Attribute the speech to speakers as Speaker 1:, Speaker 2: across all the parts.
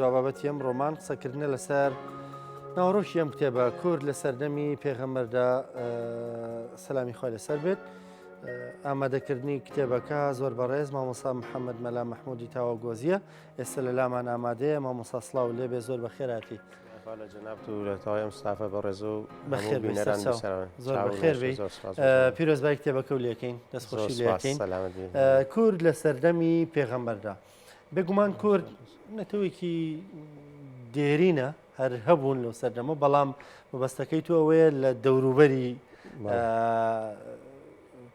Speaker 1: دوا بابەتی ئەمڕۆمان قسەکردنە لەسەر ناوەڕۆکی ئەم کتێبە کورد لە سەردەمی پێغەمبەردا سەلامی خوای لەسەر بێت ئامادەکردنی کتێبەکە زۆر بەڕێز مامۆسا محەممەد مەلا مححمودی تاوە گۆزیە ئێستا لە لامان ئامادەیە مامۆسا سڵاو لێبێ زۆر بەخێراتی
Speaker 2: لە جەنابت و لە تەواوی ئەم ستافە بەڕێز و
Speaker 1: بەخێر بینەران زۆر بەخێر بێی پیرۆزبای کتێبەکە و لێکەین دەستخۆشی لێکەین کورد لە سەردەمی پێغەمبەردا بێگومان کورد نەتەوەیەکی دێرینە هەر هەبوون لەو سەردەمە بەڵام مەبەستەکەی تو ئەوەیە لە دەوروبەری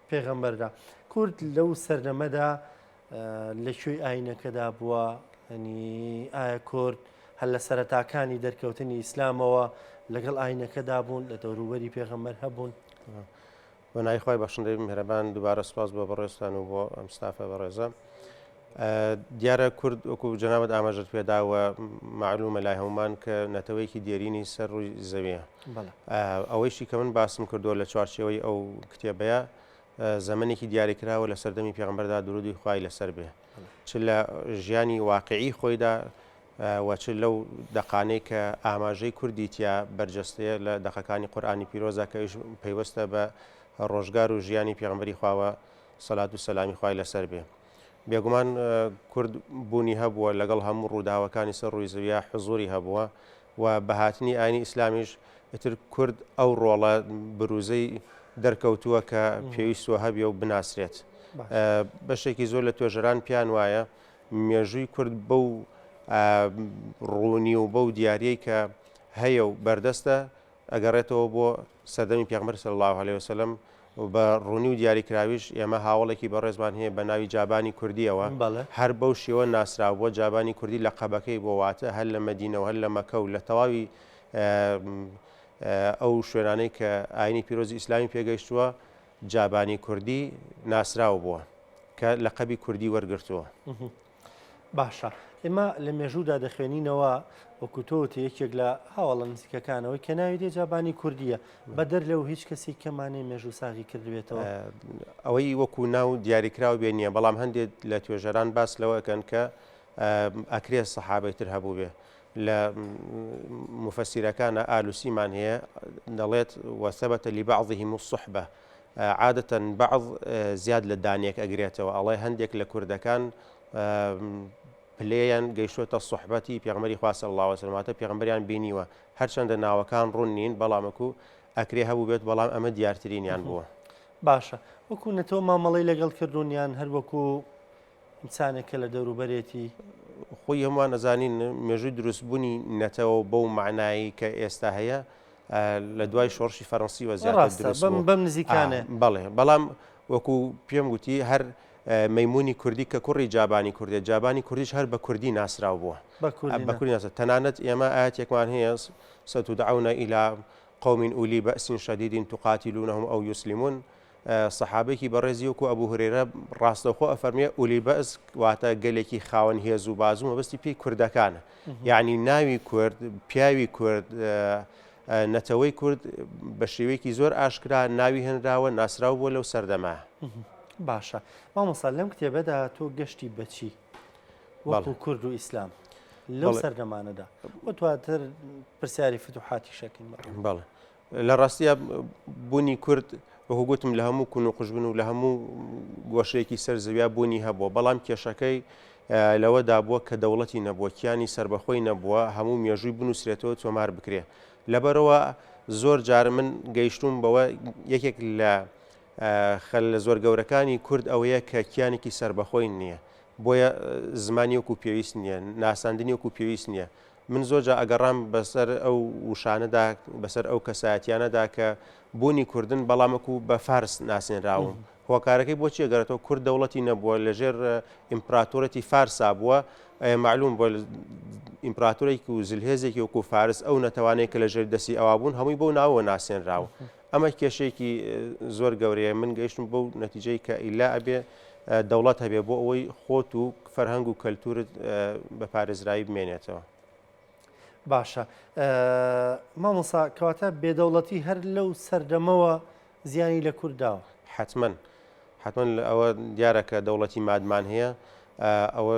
Speaker 1: پێغەمبەردا کورد لەو سەردەمەدا لە کوێی ئاینەکەدا بووە ئەنی ئایا کورد هەر لە سەرەتاکانی دەرکەوتنی ئیسلامەوە لەگەڵ ئاینەکەدا بوون لە دەوروبەری پێغەمبەر هەبوون؟
Speaker 2: بە ناوی خوای بەخشندەی میهرەبان دووبارە سوپاس بۆ بەڕێزتان و بۆ ئەم ستافە بەڕێزە. دیارە کورد وەکو جەنابت ئاماژەت پێدا و مەعلومە لای هەمومان کە نەتەوەیەکی دێرینی سەر ڕووی زەویە. ئەوەیشی کە من باسم کردووە لە چوارچێوەی ئەو کتێبەیە زەمەنێکی دیاریکراوە لە سەردەمی پێغەمبەردا درودی خوای لەسەر بێ چ لە ژیانی واقعی خۆیدا و چ لەو دەقانەی کە ئاماژەی کوردی تیا بەرجەستەیە لە دەقەکانی قورئانی پیرۆزدا کە ئەویش پەیوەستە بە ڕۆژگار و ژیانی پێغەمبەری خواوە سەلات و سەلامی خوای لەسەر بێ. بێگومان کورد بوونی هەبووە لەگەڵ هەموو ڕووداوەکانی سەر ڕووی زەویا حزوری هەبووە و بە هاتنی ئاینی ئیسلامیش ئیتر کورد ئەو ڕۆڵە بروزەی دەرکەوتووە کە پێویستوە هەبێ و بناسرێت. بەشێکی زۆر لە توێژەران پێیان وایە مێژووی کورد بەو ڕوونی و بەو دیاریەی کە هەیە و بەردەستە ئەگەڕێتەوە بۆ سەردەمی پێغەمبەر صلی اللە علیە وسلم و بە ڕوونی و دیاریکراویش ئێمە هاوەڵێکی بەڕێزمان هەیە بە ناوی جابانی کوردیەوە هەر بەو شێوە ناسراو بووە جابانی کوردی لە قەبەکەی بۆ واتە هەر لە مەدینە و هەر لە مەکە و لە تەواوی ئەو شوێنانەی کە ئاینی پیرۆزی ئیسلامی پێگەیشتووە جابانی کوردی ناسراو بووە. کە لەقەبی کوردی وەرگرتووە.
Speaker 1: باشە ئێمە لە مێژوودا دەخوێنینەوە وەکو تۆ وتی یەکێک لە هاوەڵە نزیکەکانەوەی کە ناوی دێ جابانی کوردیە بەدەر لەو هیچ کەسی کەمانەی مێژوو ساغی کردبێتەوە؟
Speaker 2: ئەوەی وەکو ناو دیاریکراو بێ نییە بەڵام هەندێک لە توێژەران باس لەوە ئەکەن کە ئەکرێ سەحابەی تر هەبووبێ لە موفەسیرەکانە ئالوسیمان هەیە دەڵێت وثبت لبعضهم الصحبە عادەتەن بەعض زیاد لە دانێک ئەگرێتەوە ئەڵێ هەندێک لە کوردەکان پلەیان گەیشتۆتە سوحبەتی پێغەمبەری خوا صلی اللە علیه وسلم واتە پێغەمبەریان بینیوە هەرچەندە ناوەکان ڕوون نین بەڵام وەکو ئەکرێ هەبوو بێت بەڵام ئەمە دیارترینیان بووە.
Speaker 1: باشە وەکو نەتەوە مامەڵەی لەگەڵ کردوون یان هەر وەکو ئینسانێک کە لە دەوروبەرێتی؟
Speaker 2: خۆی هەمووان ئەزانین مێژووی دروستبوونی نەتەوە بەو مەعنایەی کە ئێستا هەیە لە دوای شۆڕشی فەرەنسیوە زیاتر دروست بوو.
Speaker 1: بەم نزیکانە.
Speaker 2: بەڵێ بەڵام وەکو پێم گوتی هەر مەیمونی کوردی کە کوڕی جابانی کوردێ جابانی کوردیش هەر بە کوردی ناسراو بووە بە کوردی ناسراو تەنانەت ئێمە ئاەتێکمان هەیە ستدعون إلى قوم أولي بأس شديد تقاتلونهم أو يسلمون سەحابەیەکی بەڕێزی وەکو ئەبو هورەیرە ڕاستەوخۆ ئەفەرموێ أولي بأس واتە گەلێکی خاوەن هێز و بازوو مەبەستی پێی کوردەکانە یعنی ناوی کورد پیاوی کورد نەتەوەی کورد بە شێوەیەکی زۆر ئاشکرا ناوی هێنراوە ناسراو بووە لەو سەردەمە.
Speaker 1: باشە مامۆستا لەم کتێبەدا تۆ گەشتی بەچی وەکو کورد و ئیسلام لەو سەردەمانەدا و دواتر پرسیاری فتوحاتی شەکەین
Speaker 2: بەڵێ لە ڕاستیا بوونی کورد وەکو گوتم لە هەموو کون و قوژبن و لە هەموو گۆشەیەکی سەر زەویا بوونی هەبووە، بەڵام کێشەکەی لەوەدا بووە کە دەوڵەتی نەبووە، کیانی سەربەخۆی نەبووە، هەموو مێژووی بنووسرێتەوە تۆمار بکرێ. لەبەرئەوە زۆر جار من گەیشتووم بەوە یەکێک لە خەللە زۆر گەورەکانی کورد ئەوەیە کە کیانێکی سەربەخۆی نییە، بۆیە زمانی وەکو پێویست نییە، ناساندنی وەکو پێویست نییە. من زۆر جار ئەگەڕام بەسەر ئەو وشانەدا، بەسەر ئەو کەسایەتیانەدا کە بوونی کوردن، بەڵام وەکو بە فارس ناسێنراون. هۆکارەکەی بۆ چی ئەگەڕێتەوە؟ کورد دەوڵەتی نەبووە، لەژێر ئیمپراتۆرەتی فارسا بووە، مەعلوم بووە ئیمپراتۆرێک و زلهێزێکی وەکو فارس ئەو نەتەوانەی کە لەژێر دەستی ئەوا بوون هەمووی بەو ناوەوە ناسێنراون. ئەمە کێشەیەکی زۆر گەورەیە، من گەیشتم بەو نەتیجەی کە ئیلا ئەبێ دەوڵەت هەبێ بۆ ئەوەی خۆت و فەرهەنگ و کەلتورت بە پارێزراوی بمێنێتەوە.
Speaker 1: باشە مامۆسا کەواتە بێدەوڵەتی هەر لەو سەردەمەوە زیانی لە کورد داوە؟
Speaker 2: حەتمەن حەتمەن ئەوە دیارە کە دەوڵەتی مادمان هەیە. ئەوە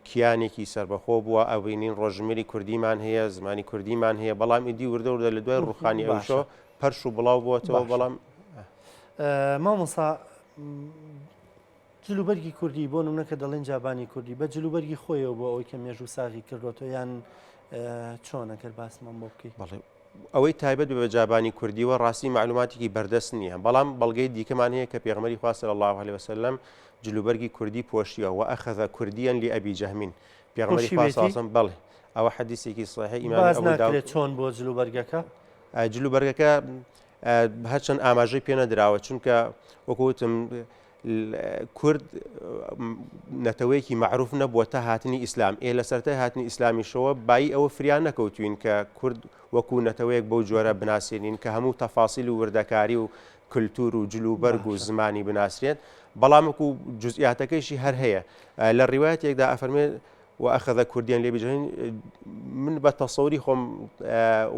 Speaker 2: کیانێکی سەربەخۆ بووە، ئەبینین ڕۆژژمێری کوردیمان هەیە، زمانی کوردیمان هەیە، بەڵام ئیدی وردە وردە لە دوای ڕووخانی ئەویشەوە پەرش و بڵاو بووەتەوە، بەڵام.
Speaker 1: مامۆستا جلوبەرگی کوردی بۆ نمونە کە دەڵێن جابانی کوردی بە جلوبەرگی خۆیەوە بۆ ئەوەی کە مێژوو ساغی کردوەتەوە یان چۆنە گەر باسمان بۆ بکەی؟
Speaker 2: بەڵێ ئەوەی تایبەت بە جابانی کوردیوە ڕاستی مەعلوماتێکی بەردەست نییە بەڵام بەڵگەی دیکەمان هەیە کە پێغەمبەری خوا صلی اللە علیه وسلم جلوبەرگی کوردی پۆشیوە وأخذ کردیا لأبی جهم پێغەمبەری خوا صلی اللە علیه وسلم بەڵێ ئەوە حەدیسێکی صحیح ئیمامی
Speaker 1: باس
Speaker 2: ئەبو داود
Speaker 1: ناکرێت چۆن بووە جلوبەرگەکە؟
Speaker 2: جلوبەرگەکە هەرچەند ئاماژەی پێ نەدراوە چونکە وەکو وتم کورد نەتەوەیەکی مەعروف نەبووە تا هاتنی ئیسلام ئێ لە سەرەتای هاتنی ئیسلامیشەوە بایی ئەوە فریا نەکەوتوین کە کورد وەکو نەتەوەیەک بەو جۆرە بناسێنین کە هەموو تەفاسیل و وردەکاری و کللتور و جل و بەرگ و زمانی بناسرێت بەڵام وەکو جزئیاتەکەیشی هەر هەیە لە ڕیوایەتێکدا ئەفەرمێ وأخذ کردیا لأبی جهم من بە تەسەوری خۆم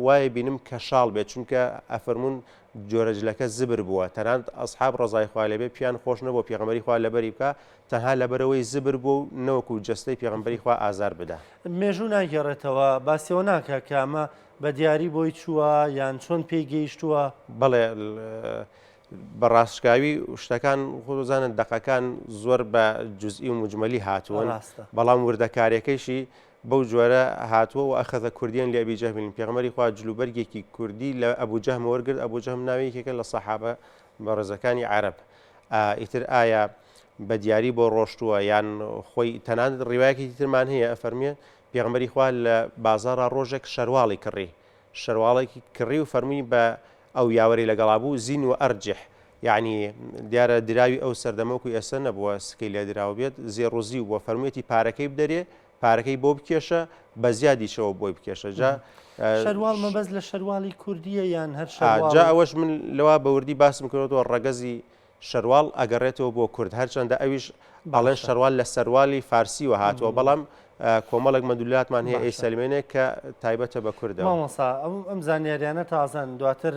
Speaker 2: وایە بینم کە شاڵ بێت چونکە ئەفەرمونون جۆرە جلەکە زبر بووە تەنانەت ئەسحاب ڕەزای خوای لێبێ پێیان خۆش نەبووە پێغەمبەری خوا لەبەری بکا تەنها لەبەرئەوەی زبر بووە و نەوەکو جەستەی پێغەمبەری خوا ئازار بدا.
Speaker 1: مێژوو ناگێڕێتەوە باسی ئەوە ناکا کە ئەمە بە دیاری بۆی چووە یان چۆن پێی گەیشتووە؟
Speaker 2: بەڵێ بە ڕاشکاوی شتەکان خۆ دەزانن دەقەکان زۆر بە جوزئی و موجمەلی هاتوون
Speaker 1: ڕاستە.
Speaker 2: بەڵام وردەکاریەکەیشی بەو جۆرە هاتووە، وأخذ کردیا لأبی جهم، پێغەمبەری خوا جلوبەرگێکی کوردی لە ئەبو جەهم وەرگرت، ئەبو جەهم ناوی یەکێکە لە سەحابە بەڕێزەکانی عەرەب، ئیتر ئایا بە دیاری بۆ ڕۆشتووە یان خۆی، تەنانەت ڕیوایەکی ترمان هەیە ئەفەرموێ پێغەمبەری خوا لە بازاڕا ڕۆژێک شەرواڵی کڕی، شەرواڵێکی کڕی و فەرمووی بە ئەو یاوەرەی لەگەڵا بوو، زین وأرجح، یەعنی دیارە دراوی ئەو سەردەمە وەکو ئێستا نەبووە سکەی لێ دراو بێت، زێڕ و زیو بووە، فەرموویەتی پارەکەی بدەرێ، پارەکەی بۆ بکێشە، بە زیادیشەوە بۆی بکێشە. جا
Speaker 1: شەرواڵ مەبەست لە شەرواڵی کوردییە یان هەر
Speaker 2: جا
Speaker 1: شەرواڵێک؟
Speaker 2: ئەوەش من لەوا بە وردی باسم کردووە ڕەگەزی شەرواڵ ئەگەڕێتەوە بۆ کورد، هەرچەندە ئەویش ئەڵێن
Speaker 1: باشە.
Speaker 2: شەرواڵ لە سەروالی فارسیوە هاتووە، بەڵام کۆمەڵێک مەدلولاتمان هەیە
Speaker 1: باشە.
Speaker 2: ئەیسەلمێنێ کە تایبەتە بە کوردەوە.
Speaker 1: مامۆستا ئەم ئەم زانیاریانە تازەن دواتر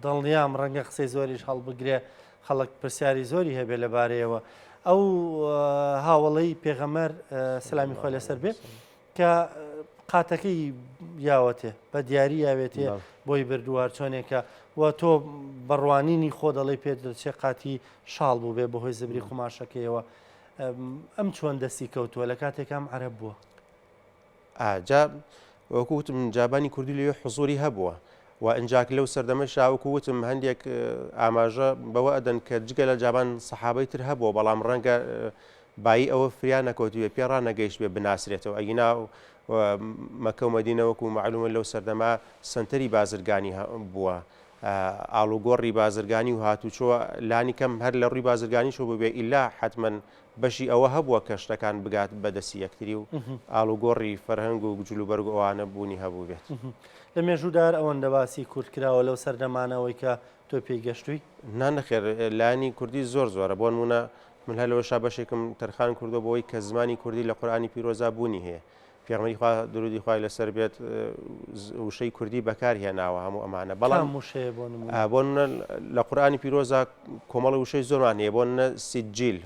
Speaker 1: دڵنیام ڕەنگە قسەی زۆریش هەڵبگرێ خەڵک پرسیاری زۆری هەبێ لەبارەیەوە ئەو هاوەڵەی پێغەمەر سەلامی خۆی لەسەر بێ کە قاتەکەی یاوەتێ بە دیاری یاوێتێ بۆی بردووە چۆنێکە و تۆ بەڕوانینی خۆ دەڵێ پێت دەچێ قاتی شاڵ بوو بێ بەهۆی زبری قوماشەکەیەوە ئەم چۆن دەستی کەوتووە لە کاتێکام عەرەب بووە
Speaker 2: جا وەکو وتم جابانی کوردی لەوێ حزوری هەبووە و ئەنجاک لەو سەردەمەشا وەکو وتم هەندێک ئاماژە بەوە ئەدەن کە جگە لە جابان سەحابەی تر هەبووە بەڵام ڕەنگە بایی ئەوە فریا نەکەوتبێ پێ ڕانەگەیشتبێ بناسرێتەوە ئەگینا مەکە و مەدینە وەکو مەعلومە لەو سەردەمە سەنتەری بازرگانی بووە ئاڵوگۆڕی بازرگانی و هاتوچۆ لانی کەم هەر لە ڕووی بازرگانیشەوە ببێ ئیلا حەتمەن بەشی ئەوە هەبووە کە شتەکان بگات بە دەستی یەکتری و ئاڵوگۆڕی فەرهەنگ و جلوبەرگ و ئەوانە بوونی هەبووبێت.
Speaker 1: لە مێژوودا هەر ئەوەندە باسی کورد کراوە لەو سەردەمانەوەی کە تۆ پێی گەشتووی؟
Speaker 2: نا نەخێر لایەنی کوردی زۆر زۆرە بۆ نموونە من هەر لەوەشا بەشێکم تەرخان کردووە بۆی کە زمانی کوردی لە قورئانی پیرۆزا بوونی هەیە پێغەمبەری خوا درودی خوای لەسەر بێت وشەی کوردی بەکار هێناوە هەموو ئەمانە بەڵام
Speaker 1: کام وشەیە بۆ نموونە؟
Speaker 2: بۆ نموونە لە قورئانی پیرۆزا کۆمەڵی وشەی زۆرمان هەیە بۆ نموونە سجیل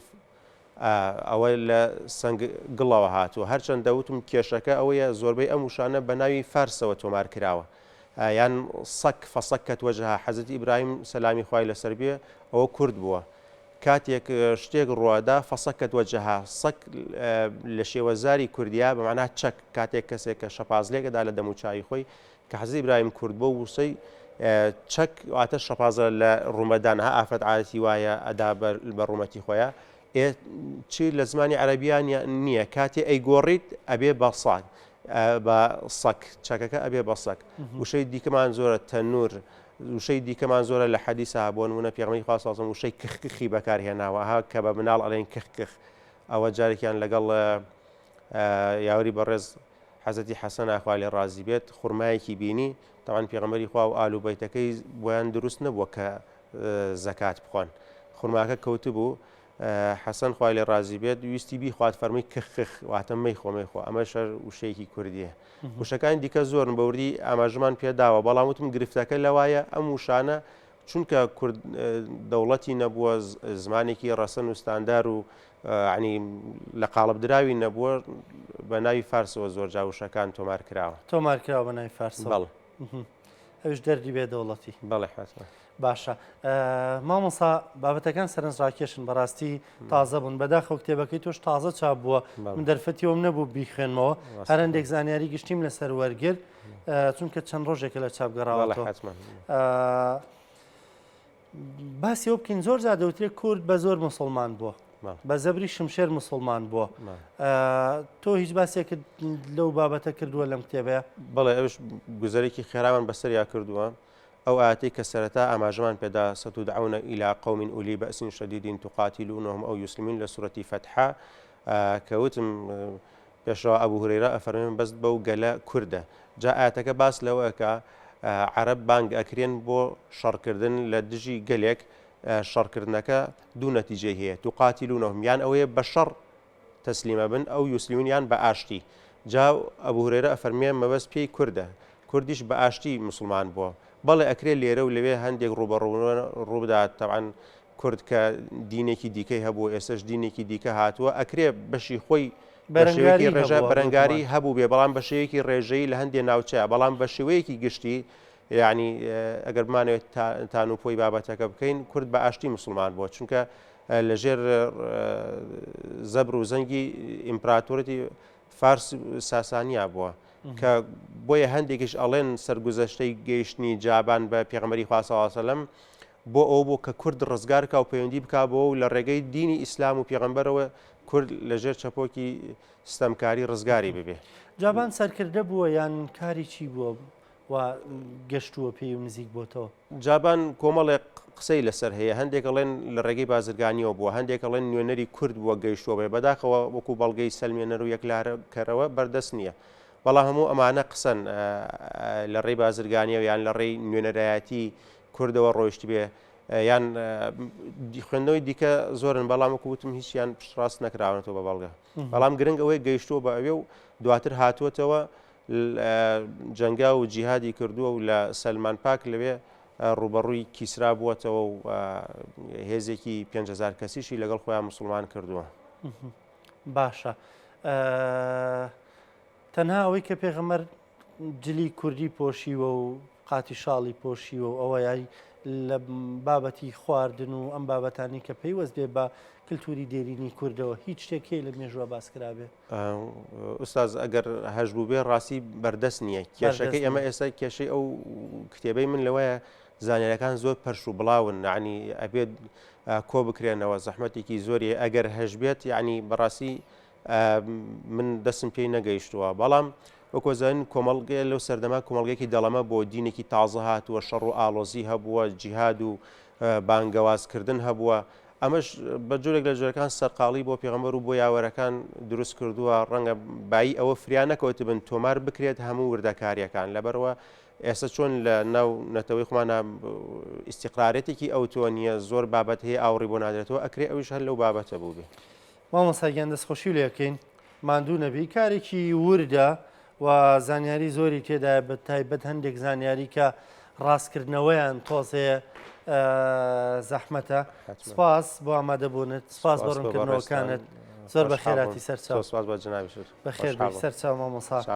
Speaker 2: ئەوە لە سەنگ گڵەوە هاتووە هەرچەندە وتم کێشەکە ئەوەیە زۆربەی ئەم وشانە بە ناوی فارسەوە تۆمار کراوە یان صک فصکت وجهها حەزرەتی ئیبراهیم سەلامی خوای لەسەر بێ ئەوە کورد بووە کاتێک شتێک ڕوەدا فصکت وجهها صک لە شێوەزاری کوردیا بە مەعنا چەک کاتێک کەسێک کە شەپازلێک ئەدا لە دەموچاوی خۆی کە حەزرەتی ئیبراهیم کورد بوو وشەی چەک واتە شەپازە لە ڕوومەدان ها ئافرەت عادەتی وایە ئەدا بە ڕوومەتی خۆیان ئێ چی لە زمانی عەرەبیان نییە کاتێ ئەیگۆڕیت ئەبێ بە ساک بە سەک چەکەکە ئەبێ بە سەک وشەی دیکەمان زۆرە تەنور وشەی دیکەمان زۆرە لە حەدیسا بۆ نمونە پێغەمبەری خوا صلی الله وشەی کخ کخی بەکارهێناوە ها کە بە مناڵ ئەڵێن کخ کخ ئەوە جارێکیان لەگەڵ یاوەری بەڕێز حەزەتی حەسەن خوا لێ ڕازی بێت خورمایەکی بینی تەوان پێغەمبەری خوا و ئال و بەیتەکەی بۆیان دروست نەبووە کە زەکات بخۆن خورماکە کەوتبوو حەسەن خوای لێ ڕازی بێت ویستی بیخوات فەرمووی کخ کخ واتە مەیخۆ مەیخۆ ئەمەش هەر وشەیەکی کوردیە وشەکانی دیکە زۆرن بە وردی ئاماژەمان پێداوە بەڵام وتم گرفتەکە لەوایە ئەم وشانە چونکە کورد دەوڵەتی نەبووە زمانێکی ڕەسەن و ستاندار و عنی لە قاڵبدراوی نەبووە بە ناوی فارسەوە زۆر جا وشەکان تۆمار کراوە.
Speaker 1: تۆمار کراوە بە ناوی فارسەوە.
Speaker 2: بەڵێ.
Speaker 1: ئەویش دەردی بێ دەوڵەتی.
Speaker 2: بەڵێ حەتمەن.
Speaker 1: باشە مامۆسا بابەتەکان سەرنجڕاکێشن بەڕاستی تازە بوون بەداخەوە کتێبەکەی تۆش تازە چاپ بووە من دەرفەتی ئەوم نەبوو بیخوێنمەوە هەر هەندێک زانیاری گشتیم لەسەر وەرگرت چونکە چەند ڕۆژێکە لە چاپ گەڕاوەتەوە باسی ئەوە بکەین زۆر جار دەوترێت کورد بە زۆر مسلمان بووە بە زەبری شمشێر مسلمان بووە تۆ هیچ باسێکت لەو بابەتە کردووە لەم کتێبەیە؟
Speaker 2: بەڵێ ئەوش گوزەرێکی خێرامان بەسەریا کردووە ئەو ئاەتی کە سەرەتا ئاماژەمان پێدا ستدعون إلى قوم أولي بأس شديد تقاتلونهم أو يسلمون لە سورەتی فەتحا کە وتم پێشەوا ئەبو هورەیرە ئەفەرمێ مەبەست بەو گەلە کوردە. جا ئایەتەکە باس لەوە ئەکا عەرەب بانگ ئەکرێن بۆ شەڕکردن لە دژی گەلێک، شەڕکردنەکە دوو نەتیجەی هەیە، تقاتلونهم یان ئەوەیە بە شەڕ تەسلیم ئەبن ئەو یوسلمون یان بە ئاشتی. جا ئەبو هورەیرە ئەفەرمێ مەبەست پێی کوردە، کوردیش بە ئاشتی موسڵمان بووە. بەڵێ ئەکرێ لێرە و لەوێ هەندێک ڕووبەڕووبوونەوە ڕووبدات، تەبعەن کورد کە دینێکی دیکەی هەبوو ئێستەش دینێکی دیکە هاتووە ئەکرێ بەشی خۆی بە شێوەیەکی ڕێژە بەرەنگاری هەبوو بێ بەڵام بە شێوەیەکی ڕێژەیی لە هەندێ ناوچەیە بەڵام بە شێوەیەکی گشتی یعنی ئەگەر بمانەوێت تانوپۆی بابەتەکە بکەین کورد بە ئاشتی مسلمان بووە چونکە لەژێر زەبر و زەنگی ئیمپراتۆرەتی فارس ساسانیا بووە کە بۆیە هەندێکیش ئەڵێن سەرگوزەشتەی گەیشتنی جابان بە پێغەمبەری خوا صلی الله علیه وسلم بۆ ئەوە بوو کە کورد ڕزگار کا و پەیوەندی بکا بۆ و لە ڕێگەی دینی ئیسلام و پێغەمبەرەوە کورد لە ژێر چەپۆکی ستەمکاری ڕزگاری ببێ.
Speaker 1: جابان سەرکردە بووە یان کاری چی بووە وا گەشتووە پێی و نزیک بۆتەوە؟
Speaker 2: جابان کۆمەڵێک قسەی لەسەر هەیە، هەندێک ئەڵێن لە ڕێگەی بازرگانیەوە بووە، هەندێک ئەڵێن نوێنەری کورد بووە گەیشتووە بێ، بەداخەوە وەکو بەڵگەی سەلمێنەر و یەکلاکەرەوە بەردەست نییە. بەڵام هەموو ئەمانە قسەن لە ڕێی بازرگانیەوە یان لە ڕێی نوێنەرایەتی کوردەوە ڕۆیشتبێ یان خوێندنەوەی دیکە زۆرن بەڵام وەکو وتم هیچیان پشتڕاست نەکراونەتەوە بە بەڵگە بەڵام گرنگ ئەوەی گەیشتووە بە ئەوێ و دواتر هاتووەتەوە جەنگا و جیهادی کردووە و لە سەلمان پاک لەوێ ڕوبەڕووی کیسرا بووەتەوە و هێزێکی 5هزار کەسیشی لەگەڵ خۆیان مسلمان کردووە.
Speaker 1: باشە تەنها ئەوەی کە پێغەمبەر جلی کوردی پۆشیوە و قاتی شاڵی پۆشیوە و ئەوە یاری لە بابەتی خواردن و ئەم بابەتانی کە پەیوەست بێ بە کللتوری دێرینی کوردەوە هیچ شتێک هەیە لە مێژوە باس کرابێ
Speaker 2: ئوستاز ئەگەر هەش بوو بێ ڕاستی بەردەست نییە کێشەکەی ئەمە ئێستا کێشەی ئەو کتێبەی من لەوەیە زانیارەکان زۆر پەرش و بڵاون یعنی ئەبێت کۆ بکرێنەوە زەحمەتێکی زۆری ئەگەر هەش بێت یعنی بەڕاستی من دەستم پێی نەگەیشتووە بەڵام وەکۆزانین کۆمەڵگەیە لەو سەردەما کۆمەڵگەیەکی دەڵەمە بۆ دینێکی تازە هاتووە شەڕ و ئاڵۆزی هەبووە جیهاد و بانگەوازکردن هەبووە ئەمەش بە جۆرێک لە جۆرەکان سەرقاڵی بۆ پێغەمبەر و بۆ یاوەرەکان دروست کردووە ڕەنگە بایی ئەوە فریا نەکەوتبن تۆمار بکرێت هەموو وردەکاریەکان لەبەرەوە ئێستا چۆن لە ناو نەتەوەی خۆمانە ئیسیقرارێتێکی ئەوتۆ نییە زۆر بابەت هەیە ئاوڕی بۆ نادرێتەوە ئەکرێ ئەویش هەر لەو بابەتە بوو بێ.
Speaker 1: مامۆستا گیان دەستخۆشی لێ ئەکەین ماندوو نەبی کارێکی وردە و زانیاری زۆری تێدایە بە تایبەت هەندێک زانیاری کە ڕاستکردنەوەیان تۆزێ زەحمەتە سپاس بۆ ئامادەبوونت سپاس بۆ ڕوونکردنەوەکانت زۆر بە خێراتی سەرچاو
Speaker 2: سپاس بە جنابیشت
Speaker 1: بەخێر بێی سەرچاو مامۆستا.